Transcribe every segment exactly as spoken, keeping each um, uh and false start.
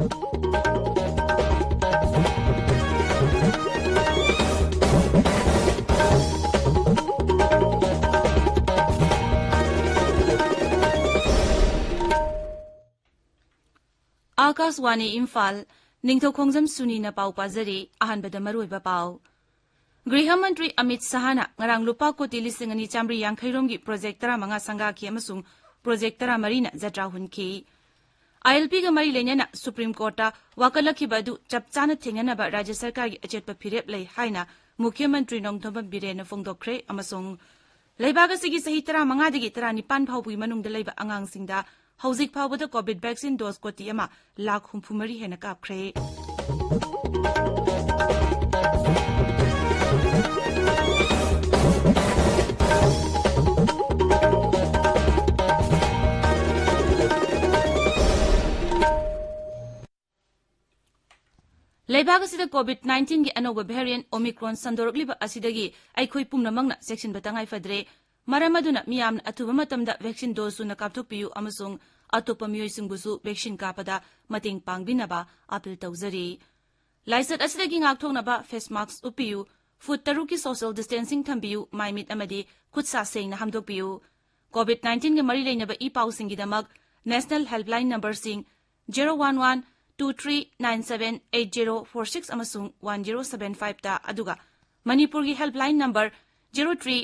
ꯑꯥꯀꯥꯁꯋꯥꯅꯤ ꯏꯝꯐꯥꯜ, ꯅꯤꯡꯊꯧꯈꯣꯡꯖꯝ ꯁꯨꯅꯤꯅ ꯄꯥꯎ ꯄꯥꯖꯔꯤ꯫ ꯑꯍꯥꯟꯕꯗ ꯃꯔꯨꯑꯣꯏꯕ ꯄꯥꯎ꯫ ꯒ꯭ꯔꯤꯍ ꯃꯟꯇ꯭ꯔꯤ ꯑꯃꯤꯠ ꯁꯍꯥꯅ ꯉꯔꯥꯡ ꯂꯨꯄꯥ ꯀꯣꯇꯤ ꯂꯤꯁꯤꯡ ꯑꯅꯤ ꯆꯥꯃꯔꯤ ꯌꯥꯡꯈꯩ ꯔꯣꯝꯒꯤ ꯄ꯭ꯔꯣꯖꯦꯛ ꯇꯔꯥꯃꯉꯥ ꯁꯪꯒꯥꯈꯤ ꯑꯃꯁꯨꯡ ꯄ꯭ꯔꯣꯖꯦꯛ ꯇꯔꯥꯃꯔꯤꯅ ꯖꯇ꯭ꯔꯥ ꯍꯨꯟꯈꯤ꯫ ꯑꯥꯏ ꯑꯦꯜ ꯄꯤꯒ ꯃꯔꯤ ꯂꯩꯅꯅ ꯁꯨꯄ꯭ꯔꯤꯝ ꯀꯣꯔꯠꯇ ꯋꯥꯀꯠꯂꯛꯈꯤꯕ ꯑꯗꯨ ꯆꯞ ꯆꯥꯅ ꯊꯦꯡꯅꯅꯕ ꯔꯥꯖ꯭ꯌ ꯁꯔꯀꯥꯔꯒꯤ ꯑꯆꯦꯠꯄ ꯐꯤꯔꯦꯞ ꯂꯩ ꯍꯥꯏꯅ ꯃꯨꯈ꯭ꯌ ꯃꯟꯇ꯭ꯔꯤ ꯅꯣꯡꯊꯣꯝꯕꯝ ꯕꯤꯔꯦꯟꯅ ꯐꯣꯡꯗꯣꯛꯈ꯭ꯔꯦ ꯑꯃꯁꯨꯡ ꯂꯩꯕꯥꯛ ꯑꯁꯤꯒꯤ ꯆꯍꯤ ꯇꯔꯥꯃꯉꯥꯗꯒꯤ ꯇꯔꯥꯅꯤꯄꯥꯟ ꯐꯥꯎꯕꯒꯤ ꯃꯅꯨꯡꯗ ꯂꯩꯕ ꯑꯉꯥꯡꯁꯤꯡꯗ ꯍꯧꯖꯤꯛ ꯐꯥꯎꯕꯗ ꯀꯣꯚꯤꯗ ꯚꯦꯛꯁꯤꯟ ꯗꯣꯁ ꯀꯣꯇꯤ ꯑꯃ ꯂꯥꯈ ꯍꯨꯝꯐꯨ ꯃꯔꯤ ꯍꯦꯟꯅ ꯀꯥꯞꯈ꯭ꯔꯦ꯫ ꯂꯩꯕꯥꯛ ꯑꯁꯤꯗ ꯀꯣꯚꯤꯗ ꯅꯥꯏꯟꯇꯤꯟꯒꯤ ꯑꯅꯧꯕ ꯚꯦꯔꯤꯌꯦꯟ ꯑꯣꯃꯤꯀ꯭ꯔꯣꯟ ꯁꯟꯗꯣꯔꯛꯂꯤꯕ ꯑꯁꯤꯗꯒꯤ ꯑꯩꯈꯣꯏ ꯄꯨꯝꯅꯃꯛꯅ ꯆꯦꯛꯁꯤꯟꯕ ꯇꯉꯥꯏ ꯐꯗ꯭ꯔꯦ꯫ ꯃꯔꯝ ꯑꯗꯨꯅ ꯃꯤꯌꯥꯝꯅ ꯑꯊꯨꯕ ꯃꯇꯝꯗ ꯚꯦꯛꯁꯤꯟ ꯗꯣꯁ ꯁꯨꯅ ꯀꯥꯞꯊꯣꯛꯄꯤꯌꯨ ꯑꯃꯁꯨꯡ ꯑꯇꯣꯞꯄ ꯃꯤꯑꯣꯏꯁꯤꯡꯕꯨꯁꯨ ꯚꯦꯛꯁꯤꯟ ꯀꯥꯞꯄꯗ ꯃꯇꯦꯡ ꯄꯥꯡꯕꯤꯅꯕ ꯑꯥꯄꯤꯜ ꯇꯧꯖꯔꯤ꯫ ꯂꯥꯏꯆꯠ ꯑꯁꯤꯗꯒꯤ ꯉꯥꯛꯊꯣꯛꯅꯕ ꯐꯦꯁ ꯃꯥꯁꯛ ꯎꯞꯄꯤꯌꯨ, ꯐꯨꯠ ꯇꯔꯨꯛꯀꯤ ꯁꯣꯁꯤꯌꯦꯜ ꯗꯤꯁꯇꯦꯟꯁꯤꯡ ꯊꯝꯕꯤꯌꯨ, ꯃꯥꯏ ꯃꯤꯠ ꯑꯃꯗꯤ ꯈꯨꯠ ꯁꯥ ꯁꯦꯡꯅ ꯍꯥꯝꯗꯣꯛꯄꯤꯌꯨ꯫ ꯀꯣꯚꯤꯗ ꯅꯥꯏꯟꯇꯤꯟꯒ ꯃꯔꯤ ꯂꯩꯅꯕ ꯏ ꯄꯥꯎꯁꯤꯡꯒꯤꯗꯃꯛ ꯅꯦꯁꯅꯦꯜ ꯍꯦꯜꯞꯂꯥꯏꯟ ꯅꯝꯕꯔꯁꯤꯡ zero one one two three nine seven eight zero four six ꯑꯃꯁꯨꯡ ꯋꯥꯟ ꯖꯦꯔꯣ ꯁꯚꯦꯟ ꯐꯥꯏꯚꯇ, ꯑꯗꯨꯒ ꯃꯅꯤꯄꯨꯔꯒꯤ helpline number zero three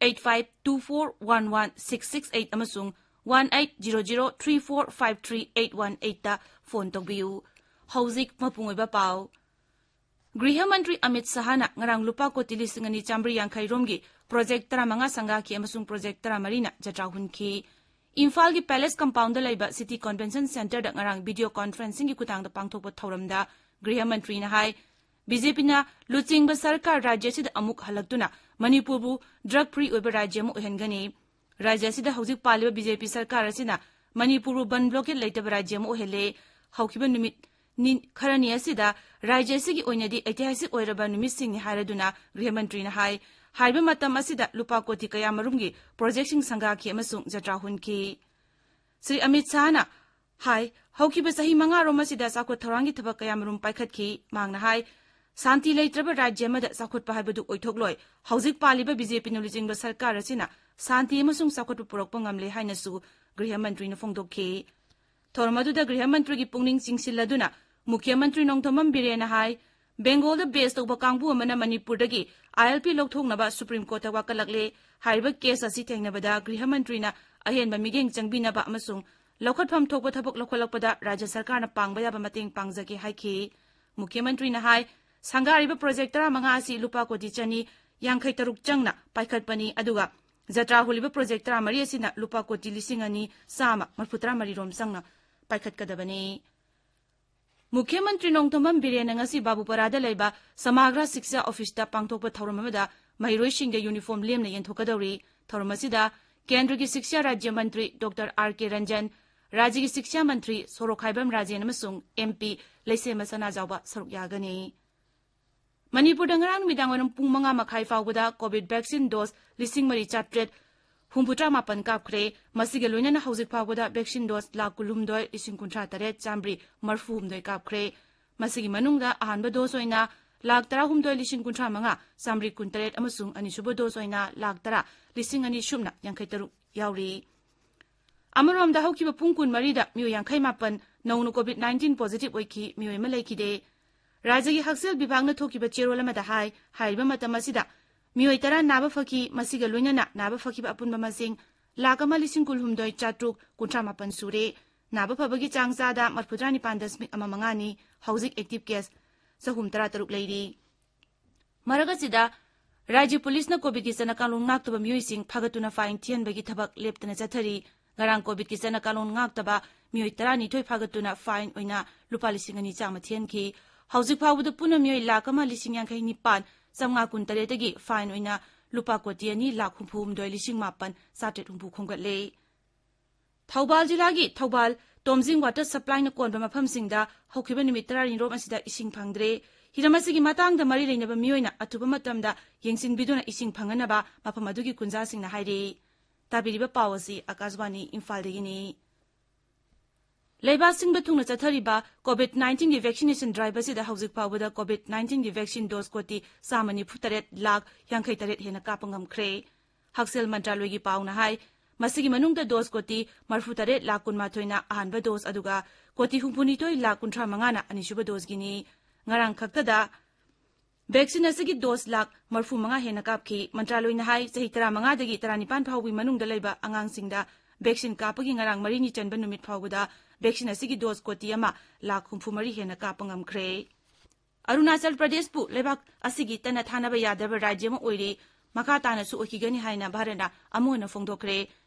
eight five two four one one six six eight ꯑꯃꯁꯨꯡ one eight zero zero three four five three eight one ꯑꯩꯠꯇ phone ꯇꯧꯕꯤꯌꯨ꯫ ꯍꯧꯖꯤꯛ ꯃꯄꯨꯡ ꯑꯣꯏꯕ ꯄꯥꯎ꯫ ꯒ꯭ꯔꯤꯍ ꯃꯟꯇ꯭ꯔꯤ ꯑꯃꯤꯠ ꯁꯍꯥꯅ ꯉꯔꯥꯡ ꯂꯨꯄꯥ ꯀꯣꯇꯤ ꯂꯤꯁꯤꯡ ꯑꯅꯤ ꯆꯥꯃꯔꯤ ꯌꯥꯡꯈꯩ ꯔꯣꯝꯒꯤ ꯄ꯭ꯔꯣꯖꯦꯛ ꯇꯔꯥꯃꯉꯥ ꯁꯪꯒꯥꯈꯤ ꯑꯃꯁꯨꯡ ꯄ꯭ꯔꯣꯖꯦꯛ ꯇꯔꯥꯃꯔꯤꯅ ꯖꯇ꯭ꯔꯥ ꯍꯨꯟꯈꯤ꯫ ꯏꯝꯐꯥꯜꯒꯤ ꯄꯦꯂꯦꯁ ꯀꯝꯄꯥꯎꯟꯗ ꯂꯩꯕ ꯁꯤꯇꯤ ꯀꯟꯚꯦꯟꯁꯟ ꯁꯦꯟꯇꯔꯗ ꯉꯔꯥꯡ ꯚꯤꯗꯤꯑꯣ ꯀꯣꯟꯐꯔꯦꯟꯁꯤꯡꯒꯤ ꯈꯨꯊꯥꯡꯗ ꯄꯥꯡꯊꯣꯛꯄ ꯊꯧꯔꯝꯗ ꯒ꯭ꯔꯤꯍ ꯃꯟꯇ꯭ꯔꯤꯅ ꯍꯥꯏ, ꯕꯤ ꯖꯦ ꯄꯤꯅ ꯂꯨꯆꯤꯡꯕ ꯁꯔꯀꯥꯔ ꯔꯥꯖ꯭ꯌ ꯑꯁꯤꯗ ꯑꯃꯨꯛ ꯍꯜꯂꯛꯇꯨꯅ ꯃꯅꯤꯄꯨꯔꯕꯨ ꯗ꯭ꯔꯒ ꯐ꯭ꯔꯤ ꯑꯣꯏꯕ ꯔꯥꯖ꯭ꯌ ꯑꯃ ꯑꯣꯏꯍꯟꯒꯅꯤ꯫ ꯔꯥꯖ꯭ꯌ ꯑꯁꯤꯗ ꯍꯧꯖꯤꯛ ꯄꯥꯜꯂꯤꯕ ꯕꯤ ꯖꯦ ꯄꯤ ꯁꯔꯀꯥꯔ ꯑꯁꯤꯅ ꯃꯅꯤꯄꯨꯔꯕꯨ ꯕꯟ ꯕ꯭ꯂꯣꯀꯦꯠ ꯂꯩꯇꯕ ꯔꯥꯖ꯭ꯌ ꯑꯃ ꯑꯣꯏꯍꯜꯂꯦ꯫ ꯍꯧꯈꯤꯕ ꯅꯨꯃꯤꯠ ꯅꯤ-, ꯈꯔꯅꯤ ꯑꯁꯤꯗ ꯔꯥꯖ꯭ꯌ ꯑꯁꯤꯒꯤ ꯑꯣꯏꯅꯗꯤ ꯑꯩꯇꯤꯍꯥꯁꯤꯛ ꯑꯣꯏꯔꯕ ꯅꯨꯃꯤꯠꯁꯤꯡꯅꯤ ꯍꯥꯏꯔꯗꯨꯅ ꯒ꯭ꯔꯤꯍ ꯃꯟꯇ꯭ꯔꯤꯅ ꯍꯥꯏ꯫ ꯍꯥꯏꯔꯤꯕ ꯃꯇꯝ ꯑꯁꯤꯗ ꯂꯨꯄꯥ ꯀꯣꯇꯤ ꯀꯌꯥ ꯃꯔꯨꯝꯒꯤ ꯄ꯭ꯔꯣꯖꯦꯛꯁꯤꯡ ꯁꯪꯒꯥꯈꯤ ꯑꯃꯁꯨꯡ ꯖꯇ꯭ꯔꯥ ꯍꯨꯟꯈꯤ꯫ ꯁ꯭ꯔꯤ ꯑꯃꯤꯠ ꯁꯍꯥꯅ ꯍꯥꯏ꯫ ꯍꯧꯈꯤꯕ ꯆꯍꯤ ꯃꯉꯥꯔꯣꯝ ꯑꯁꯤꯗ ꯆꯥꯎꯈꯠ ꯊꯧꯔꯥꯡꯒꯤ ꯊꯕꯛ ꯀꯌꯥꯃꯔꯨꯝ ꯄꯥꯏꯈꯠꯈꯤ꯫ ꯃꯍꯥꯛꯅ ꯍꯥꯏ, ꯁꯥꯟꯇꯤ ꯂꯩꯇ꯭ꯔꯕ ꯔꯥꯖ꯭ꯌ ꯑꯃꯗ ꯆꯥꯎꯈꯠꯄ ꯍꯥꯏꯕꯗꯨ ꯑꯣꯏꯊꯣꯛꯂꯣꯏ꯫ ꯍꯧꯖꯤꯛ ꯄꯥꯜꯂꯤꯕ ꯕꯤ ꯖꯦ ꯄꯤꯅ ꯂꯨꯆꯤꯡꯕ ꯁꯔꯀꯥꯔ ꯑꯁꯤꯅ ꯁꯥꯟꯇꯤ ꯑꯃꯁꯨꯡ ꯆꯥꯎꯈꯠꯄ ꯄꯨꯔꯛꯄ ꯉꯝꯂꯦ ꯍꯥꯏꯅꯁꯨ ꯒ꯭ꯔꯤꯍ ꯃꯟꯇ꯭ꯔꯤꯅ ꯐꯣꯡꯗꯣꯛꯈꯤ꯫ ꯊꯧꯔꯝ ꯑꯗꯨꯗ ꯒ꯭ꯔꯤꯍ ꯃꯟꯇ꯭ꯔꯤꯒꯤ ꯄꯨꯛꯅꯤꯡ ꯆꯤꯡꯁꯤꯜꯂꯗꯨꯅ ꯃꯨꯈ꯭ꯌ ꯃꯟꯇ꯭ꯔꯤ ꯅꯣꯡꯊꯣꯝꯕꯝ ꯕꯤꯔꯦꯟꯅ ꯍꯥꯏ, ꯕꯦꯡꯒꯣꯜꯗ ꯕꯦꯁ ꯇꯧꯕ ꯀꯥꯡꯕꯨ ꯑꯃꯅ ꯃꯅꯤꯄꯨꯔꯗꯒꯤ ꯑꯥꯏ ꯑꯦꯜ ꯄꯤ ꯂꯧꯊꯣꯛꯅꯕ ꯁꯨꯄ꯭ꯔꯤꯝ ꯀꯣꯔꯠꯇ ꯋꯥꯀꯠꯂꯛꯂꯦ꯫ ꯍꯥꯏꯔꯤꯕ ꯀꯦꯁ ꯑꯁꯤ ꯊꯦꯡꯅꯕꯗ ꯒ꯭ꯔꯤꯍ ꯃꯟꯇ꯭ꯔꯤꯅ ꯑꯍꯦꯟꯕ ꯃꯤꯠꯌꯦꯡ ꯆꯪꯕꯤꯅꯕ ꯑꯃꯁꯨꯡ ꯂꯧꯈꯠꯐꯝ ꯊꯣꯛꯄ ꯊꯕꯛ ꯂꯧꯈꯠꯂꯛꯄꯗ ꯔꯥꯖ꯭ꯌ ꯁꯔꯀꯥꯔꯅ ꯄꯥꯡꯕ ꯌꯥꯕ ꯃꯇꯦꯡ ꯄꯥꯡꯖꯒꯦ ꯍꯥꯏꯈꯤ꯫ ꯃꯨꯈ꯭ꯌ ꯃꯟꯇ꯭ꯔꯤꯅ ꯍꯥꯏ, ꯁꯪꯒꯥꯔꯤꯕ ꯄ꯭ꯔꯣꯖꯦꯛ ꯇꯔꯥꯃꯉꯥ ꯑꯁꯤ ꯂꯨꯄꯥ ꯀꯣꯇꯤ ꯆꯅꯤ ꯌꯥꯡꯈꯩ ꯇꯔꯨꯛ ꯆꯪꯅ ꯄꯥꯏꯈꯠꯄꯅꯤ, ꯑꯗꯨꯒ ꯖꯇ꯭ꯔꯥ ꯍꯨꯜꯂꯤꯕ ꯄ꯭ꯔꯣꯖꯦꯛ ꯇꯔꯥꯃꯔꯤ ꯑꯁꯤꯅ ꯂꯨꯄꯥ ꯀꯣꯇꯤ ꯂꯤꯁꯤꯡ ꯑꯅꯤ ꯆꯥꯝꯃ ꯃꯔꯤꯐꯨꯇꯔꯥ ꯃꯔꯤ ꯔꯣꯝ ꯆꯪꯅ ꯄꯥꯏꯈꯠꯀꯗꯕꯅꯤ꯫ ꯃꯨꯈ꯭ꯌ ꯃꯟꯇ꯭ꯔꯤ ꯅꯣꯡꯊꯣꯝꯕꯝ ꯕꯤꯔꯦꯟꯅ ꯉꯁꯤ ꯕꯥꯕꯨꯄꯥꯔꯥꯗ ꯂꯩꯕ ꯁꯃꯥꯒ꯭ꯔꯥ ꯁꯤꯛꯁꯥ ꯑꯣꯐꯤꯁꯇ ꯄꯥꯡꯊꯣꯛꯄ ꯊꯧꯔꯝ ꯑꯃꯗ ꯃꯍꯩꯔꯣꯏꯁꯤꯡꯒ ꯌꯨꯅꯤꯐꯣꯔꯝ ꯂꯦꯝꯅ ꯌꯦꯟꯊꯣꯛꯀꯗꯧꯔꯤ꯫ ꯊꯧꯔꯝ ꯑꯁꯤꯗ ꯀꯦꯟꯗ꯭ꯔꯒꯤ ꯁꯤꯛꯁꯥ ꯔꯥꯖ꯭ꯌ ꯃꯟꯇ꯭ꯔꯤ ꯗꯣꯛꯇꯔ ꯑꯥꯔ ꯀꯦ ꯔꯟꯖꯟ, ꯔꯥꯖ꯭ꯌꯒꯤ ꯁꯤꯛꯁꯥ ꯃꯟꯇ꯭ꯔꯤ ꯁꯣꯔꯣꯛꯈꯥꯏꯕꯝ ꯔꯥꯖꯦꯟ ꯑꯃꯁꯨꯡ ꯑꯦꯝ ꯄꯤ ꯂꯩꯁꯦꯝꯕ ꯁꯅꯥꯖꯥꯎꯕ ꯁꯔꯨꯛ ꯌꯥꯒꯅꯤ꯫ ꯃꯅꯤꯄꯨꯔꯗ ꯉꯔꯥꯡ ꯅꯨꯃꯤꯗꯥꯡꯋꯥꯏꯔꯝ ꯄꯨꯡ ꯃꯉꯥ ꯃꯈꯥꯏ ꯐꯥꯎꯕꯗ ꯀꯣꯚꯤꯗ ꯚꯦꯛꯁꯤꯟ ꯗꯣꯁ ꯂꯤꯁꯤꯡ ꯃꯔꯤ ꯆꯥꯇ꯭ꯔꯦꯠ ꯍꯨꯝꯐꯨꯇꯔꯥ ꯃꯥꯄꯟ ꯀꯥꯞꯈ꯭ꯔꯦ꯫ ꯃꯁꯤꯒ ꯂꯣꯏꯅꯅ ꯍꯧꯖꯤꯛ ꯐꯥꯎꯕꯗ ꯚꯦꯛꯁꯤꯟ ꯗꯣꯁ ꯂꯥꯈ ꯀꯨꯟꯍꯨꯝꯗꯣꯏ ꯂꯤꯁꯤꯡ ꯀꯨꯟꯊ꯭ꯔꯥ ꯇꯔꯦꯠ ꯆꯥꯝꯃꯔꯤ ꯃꯔꯤꯐꯨꯍꯨꯝꯗꯣꯏ ꯀꯥꯞꯈ꯭ꯔꯦ꯫ ꯃꯁꯤꯒꯤ ꯃꯅꯨꯡꯗ ꯑꯍꯥꯟꯕ ꯗꯣꯁ ꯑꯣꯏꯅ ꯂꯥꯈ ꯇꯔꯥꯍꯨꯝꯗꯣꯏ ꯂꯤꯁꯤꯡ ꯀꯨꯟꯊ꯭ꯔꯥ ꯃꯉꯥ ꯆꯥꯝꯃꯔꯤ ꯀꯨꯟꯇꯔꯦꯠ ꯑꯃꯁꯨꯡ ꯑꯅꯤꯁꯨꯕ ꯗꯣꯁ ꯑꯣꯏꯅ ꯂꯥꯈ ꯇꯔꯥ ꯂꯤꯁꯤꯡ ꯑꯅꯤ ꯁꯨꯞꯅ ꯌꯥꯡꯈꯩ ꯇꯔꯨꯛ ꯌꯥꯎꯔꯤ꯫ ꯑꯃꯔꯣꯝꯗ ꯍꯧꯈꯤꯕ ꯄꯨꯡ ꯀꯨꯟꯃꯔꯤꯗ ꯃꯤꯑꯣꯏ ꯌꯥꯡꯈꯩ ꯃꯥꯄꯟ ꯅꯧꯅ ꯀꯣꯚꯤꯗ ꯅꯥꯏꯟꯇꯤꯟ ꯄꯣꯖꯤꯇꯤꯚ ꯑꯣꯏꯈꯤ, ꯃꯤꯑꯣꯏ ꯑꯃ ꯂꯩꯈꯤꯗꯦ꯫ ꯔꯥꯖ꯭ꯌꯒꯤ ꯍꯛꯁꯦꯜ ꯕꯤꯚꯥꯒꯅ ꯊꯣꯛꯈꯤꯕ ꯆꯦꯔꯣꯜ ꯑꯃꯗ ꯍꯥꯏ, ꯍꯥꯏꯔꯤꯕ ꯃꯇꯝ ꯑꯁꯤꯗ ꯃꯤꯑꯣꯏ ꯇꯔꯥ ꯅꯥꯕ ꯐꯈꯤ, ꯃꯁꯤꯒ ꯂꯣꯏꯅꯅ ꯅꯥꯕ ꯐꯈꯤꯕ ꯑꯄꯨꯟꯕ ꯃꯁꯤꯡ ꯂꯥꯈ ꯑꯃ ꯂꯤꯁꯤꯡ ꯀꯨꯟꯍꯨꯝꯗꯣꯏ ꯆꯥꯇ꯭ꯔꯨꯛ ꯀꯨꯟꯊ꯭ꯔꯥ ꯃꯥꯄꯟ ꯁꯨꯔꯦ꯫ ꯅꯥꯕ ꯐꯕꯒꯤ ꯆꯥꯡ ꯆꯥꯗ ꯃꯔꯤꯐꯨꯇꯔꯥ ꯅꯤꯄꯥꯟ ꯗꯁꯃꯤꯛ ꯑꯃ ꯃꯉꯥꯅꯤ꯫ ꯍꯧꯖꯤꯛ ꯑꯦꯛꯇꯤꯚ ꯀꯦꯁ ꯆꯍꯨꯝ ꯇꯔꯥ ꯇꯔꯨꯛ ꯂꯩꯔꯤ꯫ ꯃꯔꯛ ꯑꯁꯤꯗ, ꯔꯥꯖ꯭ꯌ ꯄꯨꯂꯤꯁꯅ ꯀꯣꯚꯤꯗꯀꯤ ꯆꯠꯅ ꯀꯥꯡꯂꯣꯟ ꯉꯥꯛꯇꯕ ꯃꯤꯑꯣꯏꯁꯤꯡ ꯐꯥꯒꯠꯇꯨꯅ ꯐꯥꯏꯟ ꯊꯤꯍꯟꯕꯒꯤ ꯊꯕꯛ ꯂꯦꯞꯇꯅ ꯆꯠꯊꯔꯤ꯫ ꯉꯔꯥꯡ ꯀꯣꯚꯤꯗꯀꯤ ꯆꯠꯅ ꯀꯥꯡꯂꯣꯟ ꯉꯥꯛꯇꯕ ꯃꯤꯑꯣꯏ ꯇꯔꯥꯅꯤꯊꯣꯏ ꯐꯥꯒꯠꯇꯨꯅ ꯐꯥꯏꯟ ꯑꯣꯏꯅ ꯂꯨꯄꯥ ꯂꯤꯁꯤꯡ ꯑꯅꯤ ꯆꯥꯝꯃ ꯊꯤꯍꯟꯈꯤ꯫ ꯍꯧꯖꯤꯛ ꯐꯥꯎꯕꯗ ꯄꯨꯟꯅ ꯃꯤꯑꯣꯏ ꯂꯥꯈ ꯑꯃ ꯂꯤꯁꯤꯡ ꯌꯥꯡꯈꯩ ꯅꯤꯄꯥꯟ ꯆꯥꯝꯃꯉꯥ ꯀꯨꯟꯇꯔꯦꯠꯇꯒꯤ ꯐꯥꯏꯟ ꯑꯣꯏꯅ ꯂꯨꯄꯥ ꯀꯣꯇꯤ ꯑꯅꯤ ꯂꯥꯈ ꯍꯨꯝꯐꯨ ꯍꯨꯝꯗꯣꯏ ꯂꯤꯁꯤꯡ ꯃꯥꯄꯟ ꯆꯥꯇ꯭ꯔꯦꯠ ꯍꯨꯝꯐꯨ ꯈꯣꯝꯒꯠꯂꯦ꯫ ꯊꯧꯕꯥꯜ ꯖꯤꯂꯥꯒꯤ ꯊꯧꯕꯥꯜ ꯇꯣꯝꯖꯤꯡ ꯋꯥꯇꯔ ꯁꯄ꯭ꯂꯥꯏꯅ ꯀꯣꯟꯕ ꯃꯐꯝꯁꯤꯡꯗ ꯍꯧꯈꯤꯕ ꯅꯨꯃꯤꯠ ꯇꯔꯥꯅꯤꯔꯣꯝ ꯑꯁꯤꯗ ꯏꯁꯤꯡ ꯐꯪꯗ꯭ꯔꯦ꯫ ꯍꯤꯔꯝ ꯑꯁꯤꯒꯤ ꯃꯇꯥꯡꯗ ꯃꯔꯤ ꯂꯩꯅꯕ ꯃꯤꯑꯣꯏꯅ ꯑꯊꯨꯕ ꯃꯇꯝꯗ ꯌꯦꯡꯁꯤꯟꯕꯤꯗꯨꯅ ꯏꯁꯤꯡ ꯐꯪꯍꯟꯅꯕ ꯃꯐꯝ ꯑꯗꯨꯒꯤ ꯈꯨꯟꯖꯥꯁꯤꯡꯅ ꯍꯥꯏꯔꯤ꯫ ꯇꯥꯕꯤꯔꯤꯕ ꯄꯥꯎ ꯑꯁꯤ ꯑꯀꯥꯁꯕꯥꯅꯤ ꯏꯝꯐꯥꯜꯗꯒꯤꯅꯤ꯫ ꯂꯩꯕꯥꯛ ꯁꯤꯟꯕ ꯊꯨꯡꯅ ꯆꯠꯊꯔꯤꯕ COVID nineteen ꯒꯤ vaccination drive ꯑꯁꯤꯗ ꯍꯧꯖꯤꯛ ꯐꯥꯎꯕꯗ COVID nineteen ꯒꯤ vaccine dose ꯀꯣꯇꯤ ꯆꯥꯝꯃ ꯅꯤꯐꯨ ꯇꯔꯦꯠ ꯂꯥꯈ ꯌꯥꯡꯈꯩ ꯇꯔꯦꯠ ꯍꯦꯟꯅ ꯀꯥꯞꯄ ꯉꯝꯈ꯭ꯔꯦ꯫ ꯍꯛꯁꯦꯜ ꯃꯟꯇ꯭ꯔꯥꯂꯣꯏꯒꯤ ꯄꯥꯎꯅ ꯍꯥꯏ, ꯃꯁꯤꯒꯤ ꯃꯅꯨꯡꯗ dose ꯀꯣꯇꯤ ꯃꯔꯤꯐꯨ ꯇꯔꯦꯠ ꯂꯥꯈ ꯀꯨꯟꯃꯥꯊꯣꯏꯅ ꯑꯍꯥꯟꯕ dose, ꯑꯗꯨꯒ ꯀꯣꯇꯤ ꯍꯨꯝꯐꯨ ꯅꯤꯊꯣꯏ ꯂꯥꯈ ꯀꯨꯟꯊ꯭ꯔꯥ ꯃꯉꯥꯅ ꯑꯅꯤꯁꯨꯕ dose ꯒꯤꯅꯤ꯫ ꯉꯔꯥꯡ ꯈꯛꯇꯗ vaccine ꯑꯁꯤꯒꯤ dose ꯂꯥꯈ ꯃꯔꯤꯐꯨ ꯃꯉꯥ ꯍꯦꯟꯅ ꯀꯥꯞꯈꯤ꯫ ꯃꯟꯇ꯭ꯔꯥꯂꯣꯏꯅ ꯍꯥꯏ, ꯆꯍꯤ ꯇꯔꯥꯃꯉꯥꯗꯒꯤ ꯇꯔꯥꯅꯤꯄꯥꯟ ꯐꯥꯎꯕꯒꯤ ꯃꯅꯨꯡꯗ ꯂꯩꯕ ꯑꯉꯥꯡꯁꯤꯡꯗ vaccine ꯀꯥꯞꯄꯒꯤ ꯉꯔꯥꯡ ꯃꯔꯤꯅꯤ ꯆꯟꯕ ꯅꯨꯃꯤꯠ ꯐꯥꯎꯕꯗ vaccine ꯑꯁꯤꯒꯤ dose ꯀꯣꯇꯤ ꯑꯃ ꯂꯥꯈ ꯍꯨꯝꯐꯨ ꯃꯔꯤ ꯍꯦꯟꯅ ꯀꯥꯞꯄ ꯉꯝꯈ꯭ꯔꯦ꯫ ꯑꯔꯨꯅꯥꯆꯜ ꯄ꯭ꯔꯗꯦꯁꯄꯨ ꯂꯩꯕꯥꯛ ꯑꯁꯤꯒꯤ ꯇꯠꯅ ꯊꯥꯅꯕ ꯌꯥꯗꯕ ꯔꯥꯖ꯭ꯌ ꯑꯃ ꯑꯣꯏꯔꯤ, ꯃꯈꯥ ꯇꯥꯅꯁꯨ ꯑꯣꯏꯈꯤꯒꯅꯤ ꯍꯥꯏꯅ ꯚꯥꯔꯠꯅ ꯑꯃꯨꯛ ꯍꯟꯅ ꯐꯣꯡꯗꯣꯛꯈ꯭ꯔꯦ꯫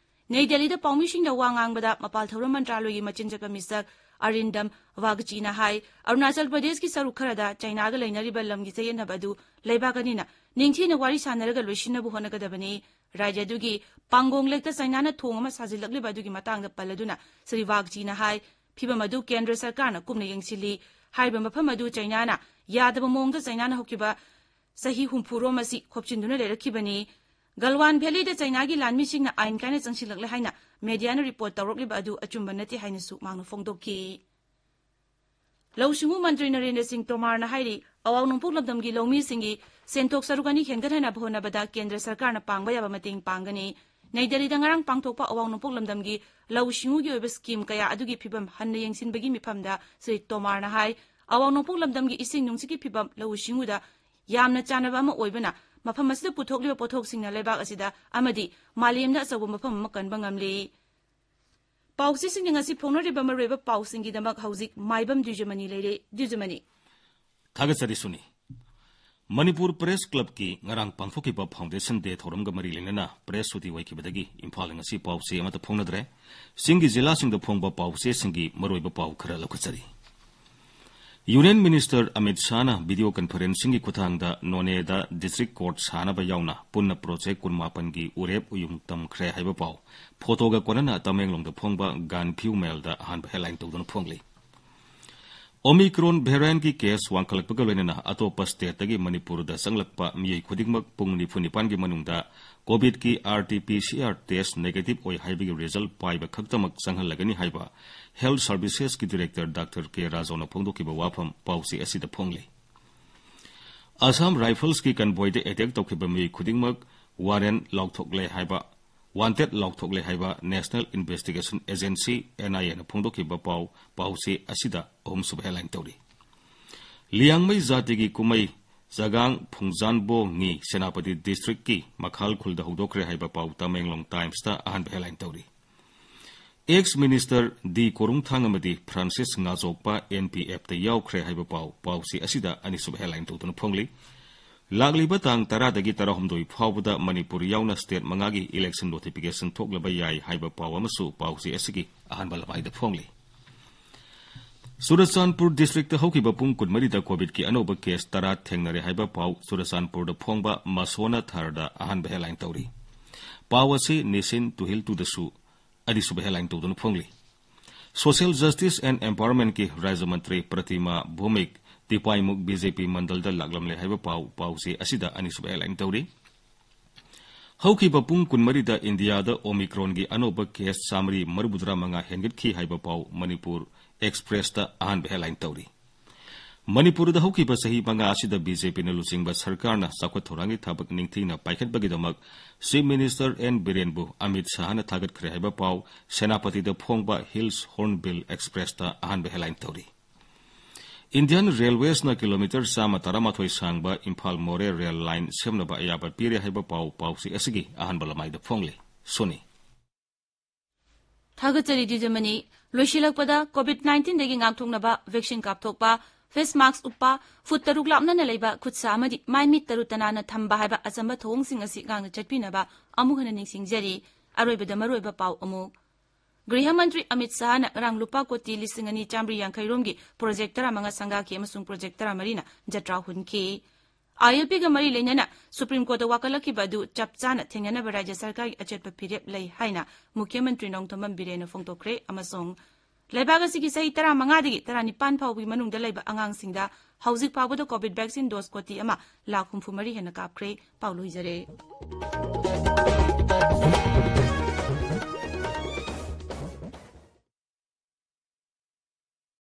ꯅꯩ ꯗꯦꯜꯂꯤꯗ ꯄꯥꯎꯃꯤꯁꯤꯡꯗ ꯋꯥ ꯉꯥꯡꯕꯗ ꯃꯄꯥꯜ ꯊꯧꯔꯝ ꯃꯟꯇ꯭ꯔꯥꯂꯣꯏꯒꯤ ꯃꯆꯤꯟ ꯆꯠꯄ ꯃꯤꯁꯛ ꯑꯔꯤꯟꯗꯝ ꯋꯥꯒꯆꯤꯅ ꯍꯥꯏ, ꯑꯔꯨꯅꯥꯆꯜ ꯄ꯭ꯔꯗꯦꯁꯀꯤ ꯁꯔꯨꯛ ꯈꯔꯗ ꯆꯥꯏꯅꯥꯒ ꯂꯩꯅꯔꯤꯕ ꯂꯝꯒꯤ ꯆꯌꯦꯠꯅꯕ ꯑꯗꯨ ꯂꯩꯕꯥꯛ ꯑꯅꯤꯅ ꯅꯤꯡꯊꯤꯅ ꯋꯥꯔꯤ ꯁꯥꯟꯅꯔꯒ ꯂꯣꯏꯁꯤꯟꯅꯕ ꯍꯣꯠꯅꯒꯗꯕꯅꯤ꯫ ꯔꯥꯖ꯭ꯌ ꯑꯗꯨꯒꯤ ꯄꯥꯡꯒꯣꯡ ꯂꯦꯛꯇ ꯆꯥꯏꯅꯥꯅ ꯊꯣꯡ ꯑꯃ ꯁꯥꯖꯤꯜꯂꯛꯂꯤꯕ ꯑꯗꯨꯒꯤ ꯃꯇꯥꯡꯗ ꯄꯜꯂꯗꯨꯅ ꯁ꯭ꯔꯤ ꯋꯥꯒꯆꯤꯅ ꯍꯥꯏ, ꯐꯤꯚꯝ ꯑꯗꯨ ꯀꯦꯟꯗ꯭ꯔ ꯁꯔꯀꯥꯔꯅ ꯀꯨꯞꯅ ꯌꯦꯡꯁꯤꯜꯂꯤ꯫ ꯍꯥꯏꯔꯤꯕ ꯃꯐꯝ ꯑꯗꯨ ꯆꯥꯏꯅꯥꯅ ꯌꯥꯗꯕ ꯃꯑꯣꯡꯗ ꯆꯥꯏꯅꯥꯅ ꯍꯧꯈꯤꯕ ꯆꯍꯤ ꯍꯨꯝꯐꯨ ꯔꯣꯝ ꯑꯁꯤ ꯈꯣꯞꯆꯤꯟꯗꯨꯅ ꯂꯩꯔꯛꯈꯤꯕꯅꯤ꯫ ꯒꯜꯋꯥꯟ ꯚꯦꯂꯤꯗ ꯆꯥꯏꯅꯥꯒꯤ ꯂꯥꯟꯃꯤꯁꯤꯡꯅ ꯑꯥꯏꯟ ꯀꯥꯏꯅ ꯆꯪꯁꯤꯜꯂꯛꯂꯦ ꯍꯥꯏꯅ ꯃꯦꯗꯤꯌꯥꯅ ꯔꯤꯄꯣꯔꯠ ꯇꯧꯔꯛꯂꯤꯕ ꯑꯗꯨ ꯑꯆꯨꯝꯕ ꯅꯠꯇꯦ ꯍꯥꯏꯅꯁꯨ ꯃꯍꯥꯛꯅ ꯐꯣꯡꯗꯣꯛꯈꯤ꯫ ꯂꯧꯎ ꯁꯤꯡꯎ ꯃꯟꯇ꯭ꯔꯤ ꯅꯔꯦꯟꯗ꯭ꯔ ꯁꯤꯡ ꯇꯣꯃꯥꯔꯅ ꯍꯥꯏꯔꯤ, ꯑꯋꯥꯡ ꯅꯣꯡꯄꯣꯛ ꯂꯝꯗꯝꯒꯤ ꯂꯧꯃꯤꯁꯤꯡꯒꯤ ꯁꯦꯟꯊꯣꯛ ꯁꯔꯨꯛ ꯑꯅꯤ ꯍꯦꯟꯒꯠꯍꯟꯅꯕ ꯍꯣꯠꯅꯕꯗ ꯀꯦꯟꯗ꯭ꯔ ꯁꯔꯀꯥꯔꯅ ꯄꯥꯡꯕ ꯌꯥꯕ ꯃꯇꯦꯡ ꯄꯥꯡꯒꯅꯤ꯫ ꯅꯩ ꯗꯦꯜꯂꯤꯗ ꯉꯔꯥꯡ ꯄꯥꯡꯊꯣꯛꯄ ꯑꯋꯥꯡ ꯅꯣꯡꯄꯣꯛ ꯂꯝꯗꯝꯒꯤ ꯂꯧꯎ ꯁꯤꯡꯎꯒꯤ ꯑꯣꯏꯕ ꯁ꯭ꯀꯤꯝ ꯀꯌꯥ ꯑꯗꯨꯒꯤ ꯐꯤꯚꯝ ꯍꯟꯅ ꯌꯦꯡꯁꯤꯟꯕꯒꯤ ꯃꯤꯐꯝꯗ ꯁ꯭ꯔꯤ ꯇꯣꯃꯥꯔꯅ ꯍꯥꯏ, ꯑꯋꯥꯡ ꯅꯣꯡꯄꯣꯛ ꯂꯝꯗꯝꯒꯤ ꯏꯁꯤꯡ ꯅꯨꯡꯁꯤꯠꯀꯤ ꯐꯤꯚꯝ ꯂꯧꯎ ꯁꯤꯡꯎꯗ ꯌꯥꯝꯅ ꯆꯥꯟꯅꯕ ꯑꯃ ꯑꯣꯏꯕꯅ ꯃꯐꯝ ꯑꯁꯤꯗ ꯄꯨꯊꯣꯛꯂꯤꯕ ꯄꯣꯠꯊꯣꯛꯁꯤꯡꯅ ꯂꯩꯕꯥꯛ ꯑꯁꯤꯗ ꯑꯃꯗꯤ ꯃꯥꯂꯦꯝꯗ ꯑꯆꯧꯕ ꯃꯐꯝ ꯑꯃ ꯀꯟꯕ ꯉꯝꯂꯤ꯫ ꯄꯥꯎꯆꯦꯁꯤꯡꯅ ꯉꯁꯤ ꯐꯣꯡꯅꯔꯤꯕ ꯃꯔꯨꯑꯣꯏꯕ ꯄꯥꯎꯁꯤꯡꯒꯤꯗꯃꯛ ꯍꯧꯖꯤꯛ ꯃꯥꯏꯕꯝ ꯗ꯭ꯋꯤꯖꯃꯅꯤ ꯂꯩꯔꯦ꯫ ꯗ꯭ꯋꯤꯖꯃꯅꯤ꯫ ꯊꯥꯒꯠꯆꯔꯤ ꯁꯨꯅꯤ꯫ ꯃꯅꯤꯄꯨꯔ ꯄ꯭ꯔꯦꯁ ꯀ꯭ꯂꯕꯀꯤ ꯉꯔꯥꯡ ꯄꯥꯡꯊꯣꯛꯈꯤꯕ Foundation Day ꯊꯧꯔꯝꯒ ꯃꯔꯤ ꯂꯩꯅꯅ ꯄ꯭ꯔꯦꯁ ꯁꯨꯇꯤ ꯑꯣꯏꯈꯤꯕꯗꯒꯤ ꯏꯝꯐꯥꯜꯗ ꯉꯁꯤ ꯄꯥꯎꯆꯦ ꯑꯃꯠꯇ ꯐꯣꯡꯅꯗ꯭ꯔꯦ꯫ ꯆꯤꯡꯒꯤ ꯖꯤꯂꯥꯁꯤꯡꯗ ꯐꯣꯡꯕ ꯄꯥꯎꯆꯦꯁꯤꯡꯒꯤ ꯃꯔꯨꯑꯣꯏꯕ ꯄꯥꯎ ꯈꯔ ꯂꯧꯈꯠꯆꯔꯤ꯫ ꯌꯨꯅꯤꯌꯟ ꯃꯤꯅꯤꯁꯇꯔ ꯑꯃꯤꯠ ꯁꯥꯍꯅ ꯚꯤꯗꯤꯑꯣ ꯀꯟꯐꯔꯦꯟꯁꯤꯡꯒꯤ ꯈꯨꯠꯊꯥꯡꯗ ꯅꯣꯅꯦꯗ ꯗꯤꯁꯇ꯭ꯔꯤꯛ ꯀꯣꯔꯠ ꯁꯥꯅꯕ ꯌꯥꯎꯅ ꯄꯨꯟꯅ ꯄ꯭ꯔꯣꯖꯦꯛ ꯀꯨꯟꯃꯥꯄꯟꯒꯤ ꯎꯔꯦꯞ ꯎꯌꯨꯡ ꯇꯝꯈ꯭ꯔꯦ ꯍꯥꯏꯕ ꯄꯥꯎ ꯐꯣꯇꯣꯒ ꯀꯣꯟꯅꯅ ꯇꯃꯦꯡꯂꯣꯡꯗ ꯐꯣꯡꯕ ꯒꯥꯟꯐꯤꯎ ꯃꯦꯜꯗ ꯑꯍꯥꯟꯕ headline ꯇꯧꯗꯨꯅ ꯐꯣꯡꯂꯤ꯫ Omicron variant-ꯀꯤ case ꯋꯥꯡꯈꯠꯂꯛꯄꯒ ꯂꯣꯏꯅꯅ ꯑꯇꯣꯞꯄ state-ꯇꯒꯤ ꯃꯅꯤꯄꯨꯔꯗ ꯆꯪꯂꯛꯄ ꯃꯤꯑꯣꯏ ꯈꯨꯗꯤꯡꯃꯛ ꯄꯨꯡ ꯅꯤꯐꯨ ꯅꯤꯄꯥꯟꯒꯤ ꯃꯅꯨꯡꯗ COVID-ꯀꯤ RT-PCR test negative ꯑꯣꯏ ꯍꯥꯏꯕꯒꯤ result ꯄꯥꯏꯕ ꯈꯛꯇꯃꯛ ꯆꯪꯍꯜꯂꯒꯅꯤ ꯍꯥꯏꯕ Health Services-ꯀꯤ Director Doctor K ꯔꯥꯖꯧꯅ ꯐꯣꯡꯗꯣꯛꯈꯤꯕ ꯋꯥꯐꯝ ꯄꯥꯎꯆꯦ ꯑꯁꯤꯗ ꯐꯣꯡꯂꯤ꯫ Assam Rifles-ꯀꯤ convoy-ꯗ attack ꯇꯧꯈꯤꯕ ꯃꯤꯑꯣꯏ ꯈꯨꯗꯤꯡꯃꯛ warrant ꯂꯥꯎꯊꯣꯛꯂꯦ ꯍꯥꯏꯕ, wanted ꯂꯥꯎꯊꯣꯛꯂꯦ ꯍꯥꯏꯕ National Investigation Agency, NIA-ꯅ ꯐꯣꯡꯗꯣꯛꯈꯤꯕ ꯄꯥꯎ ꯄꯥꯎꯆꯦ ꯑꯁꯤꯗ ꯑꯍꯨꯝꯁꯨꯕ headline ꯇꯧꯔꯤ꯫ ꯂꯤꯌꯥꯡꯃꯩ ꯖꯥꯇꯤꯒꯤ ꯀꯨꯝꯍꯩ ꯖꯒꯥꯡ ꯐꯨꯡꯖꯥꯟꯕꯣ ꯉꯤ ꯁꯦꯅꯥꯄꯇꯤ district-ꯀꯤ ꯃꯈꯥꯜ ꯈꯨꯜꯗ ꯍꯧꯗꯣꯛꯈ꯭ꯔꯦ ꯍꯥꯏꯕ ꯄꯥꯎ ꯇꯃꯦꯡꯂꯣꯡ Times-ꯇ ꯑꯍꯥꯟꯕ headline ꯇꯧꯔꯤ꯫ Ex-minister ꯗꯤ ꯀꯣꯔꯨꯡꯊꯥꯡ ꯑꯃꯗꯤ ꯐ꯭ꯔꯥꯟꯁꯤꯁ ꯉꯥꯖꯣꯛꯄ NPF-ꯇ ꯌꯥꯎꯈ꯭ꯔꯦ ꯍꯥꯏꯕ ꯄꯥꯎ ꯄꯥꯎꯆꯦ ꯑꯁꯤꯗ ꯑꯅꯤꯁꯨꯕ headline ꯇꯧꯗꯨꯅ ꯐꯣꯡꯂꯤ꯫ ꯂꯥꯛꯂꯤꯕ ꯇꯥꯡ ꯇꯔꯥꯗꯒꯤ ꯇꯔꯥꯍꯨꯝꯗꯣꯏ ꯐꯥꯎꯕꯗ ꯃꯅꯤꯄꯨꯔ ꯌꯥꯎꯅ state ꯃꯉꯥꯒꯤ election notification ꯊꯣꯛꯂꯕ ꯌꯥꯏ ꯍꯥꯏꯕ ꯄꯥꯎ ꯑꯃꯁꯨ ꯄꯥꯎꯆꯦ ꯑꯁꯤꯒꯤ ꯑꯍꯥꯟꯕ ꯂꯃꯥꯏꯗ ꯐꯣꯡꯂꯤ꯫ ꯆꯨꯔꯆꯥꯟꯄꯨꯔ district-ꯇ ꯍꯧꯈꯤꯕ ꯄꯨꯡ ꯀꯨꯟꯃꯔꯤꯗ COVID-ꯀꯤ ꯑꯅꯧꯕ case ꯇꯔꯥ ꯊꯦꯡꯅꯔꯦ ꯍꯥꯏꯕ ꯄꯥꯎ ꯆꯨꯔꯆꯥꯟꯄꯨꯔꯗ ꯐꯣꯡꯕ ꯃꯁꯣꯅ ꯊꯔꯗ ꯑꯍꯥꯟꯕ headline ꯇꯧꯔꯤ꯫ ꯄꯥꯎ ꯑꯁꯤ ꯅꯤꯁꯤꯟ ꯇꯨꯍꯤꯜ ꯇꯨꯗꯁꯨ ꯑꯅꯤꯁꯨꯕ headline ꯇꯧꯗꯨꯅ ꯐꯣꯡꯂꯤ꯫ Social Justice and Empowerment-ꯀꯤ ꯔꯥꯖ꯭ꯌ ꯃꯟꯇ꯭ꯔꯤ ꯄ꯭ꯔꯇꯤꯃꯥ ꯚꯧꯃꯤꯛ ꯇꯤꯄꯥꯏꯃꯨꯛ BJP ꯃꯟꯗꯜꯗ ꯂꯥꯛꯂꯝꯂꯦ ꯍꯥꯏꯕ ꯄꯥꯎ ꯄꯥꯎꯆꯦ ꯑꯁꯤꯗ ꯑꯅꯤꯁꯨꯕ headline ꯇꯧꯔꯤ꯫ ꯍꯧꯈꯤꯕ ꯄꯨꯡ ꯀꯨꯟꯃꯔꯤꯗ ꯏꯟꯗꯤꯌꯥꯗ Omicron-ꯒꯤ ꯑꯅꯧꯕ case ꯆꯥꯃꯔꯤ ꯃꯔꯤꯐꯨꯇꯔꯥ ꯃꯉꯥ ꯍꯦꯟꯒꯠꯈꯤ ꯍꯥꯏꯕ ꯄꯥꯎ ꯃꯅꯤꯄꯨꯔ Express-ꯇ ꯑꯍꯥꯟꯕ headline ꯇꯧꯔꯤ꯫ ꯃꯅꯤꯄꯨꯔꯗ ꯍꯧꯈꯤꯕ ꯆꯍꯤ ꯃꯉꯥ ꯑꯁꯤꯗ BJP-ꯅ ꯂꯨꯆꯤꯡꯕ ꯁꯔꯀꯥꯔꯅ ꯆꯥꯎꯈꯠ ꯊꯧꯔꯥꯡꯒꯤ ꯊꯕꯛ ꯅꯤꯡꯊꯤꯅ ꯄꯥꯏꯈꯠꯄꯒꯤꯗꯃꯛ Chief Minister N ꯕꯤꯔꯦꯟꯕꯨ ꯑꯃꯤꯠ ꯁꯥꯍꯅ ꯊꯥꯒꯠꯈ꯭ꯔꯦ ꯍꯥꯏꯕ ꯄꯥꯎ ꯁꯦꯅꯥꯄꯇꯤꯗ ꯐꯣꯡꯕ Hills Hornbill Express-ꯇ ꯑꯍꯥꯟꯕ headline ꯇꯧꯔꯤ꯫ Indian Railways-ꯅ kilometre ꯆꯥꯝꯃ ꯇꯔꯥꯃꯥꯊꯣꯏ ꯁꯥꯡꯕ ꯏꯝꯐꯥꯜ ꯃꯣꯔꯦ rail line ꯁꯦꯝꯅꯕ ꯑꯌꯥꯕ ꯄꯤꯔꯦ ꯍꯥꯏꯕ ꯄꯥꯎ ꯄꯥꯎꯆꯦ ꯑꯁꯤꯒꯤ ꯑꯍꯥꯟꯕ ꯂꯃꯥꯏꯗ ꯐꯣꯡꯂꯤ꯫ ꯁꯣꯅꯤ꯫ ꯊꯥꯒꯠꯆꯔꯤ ꯗꯤꯖꯃꯅꯤ꯫ ꯂꯣꯏꯁꯤꯜꯂꯛꯄꯗ COVID nineteen-ꯗꯒꯤ ꯉꯥꯛꯊꯣꯛꯅꯕ vaccine ꯀꯥꯞꯊꯣꯛꯄ, face mask ꯎꯞꯄ, ꯐꯨꯠ ꯇꯔꯨꯛ ꯂꯥꯞꯅꯅ ꯂꯩꯕ ꯈꯨꯠꯁꯥ ꯑꯃꯗꯤ ꯃꯥꯏ ꯃꯤꯠ ꯇꯔꯨ ꯇꯅꯥꯟꯅ ꯊꯝꯕ ꯍꯥꯏꯕ ꯑꯆꯝꯕ ꯊꯧꯑꯣꯡꯁꯤꯡ ꯑꯁꯤ ꯉꯥꯛꯅ ꯆꯠꯄꯤꯅꯕ ꯑꯃꯨꯛ ꯍꯟꯅ ꯅꯤꯡꯁꯤꯡꯖꯔꯤ꯫ ꯑꯔꯣꯏꯕꯗ ꯃꯔꯨꯑꯣꯏꯕ ꯄꯥꯎ ꯑꯃꯨꯛ꯫ ꯒ꯭ꯔꯤꯍ ꯃꯟꯇ꯭ꯔꯤ ꯑꯃꯤꯠ ꯁꯥꯍꯅ ꯉꯔꯥꯡ ꯂꯨꯄꯥ ꯀꯣꯇꯤ ꯂꯤꯁꯤꯡ ꯑꯅꯤ ꯆꯥꯃꯔꯤ ꯌꯥꯡꯈꯩ ꯔꯣꯝꯒꯤ project ꯇꯔꯥꯃꯉꯥ ꯁꯪꯒꯥꯈꯤ ꯑꯃꯁꯨꯡ project ꯇꯔꯥꯃꯔꯤꯅ ꯖꯇ꯭ꯔꯥ ꯍꯨꯟꯈꯤ꯫ ILP-ꯒ ꯃꯔꯤ ꯂꯩꯅꯅ Supreme Court-ꯇ ꯋꯥꯀꯠꯂꯛꯈꯤꯕ ꯑꯗꯨ ꯆꯞ ꯆꯥꯅ ꯊꯦꯡꯅꯅꯕ ꯔꯥꯖ꯭ꯌ ꯁꯔꯀꯥꯔꯒꯤ ꯑꯆꯦꯠꯄ ꯐꯤꯔꯦꯞ ꯂꯩ ꯍꯥꯏꯅ ꯃꯨꯈ꯭ꯌ ꯃꯟꯇ꯭ꯔꯤ ꯅꯣꯡꯊꯣꯝꯕꯝ ꯕꯤꯔꯦꯟꯅ ꯐꯣꯡꯗꯣꯛꯈ꯭ꯔꯦ ꯑꯃꯁꯨꯡ ꯂꯩꯕꯥꯛ ꯑꯁꯤꯒꯤ ꯆꯍꯤ ꯇꯔꯥꯃꯉꯥꯗꯒꯤ ꯇꯔꯥꯅꯤꯄꯥꯟ ꯐꯥꯎꯕꯒꯤ ꯃꯅꯨꯡꯗ ꯂꯩꯕ ꯑꯉꯥꯡꯁꯤꯡꯗ ꯍꯧꯖꯤꯛ ꯐꯥꯎꯕꯗ COVID vaccine dose ꯀꯣꯇꯤ ꯑꯃ ꯂꯥꯈ ꯍꯨꯝꯐꯨ ꯃꯔꯤ ꯍꯦꯟꯅ ꯀꯥꯞꯈ꯭ꯔꯦ꯫ ꯄꯥꯎ ꯂꯣꯏꯖꯔꯦ꯫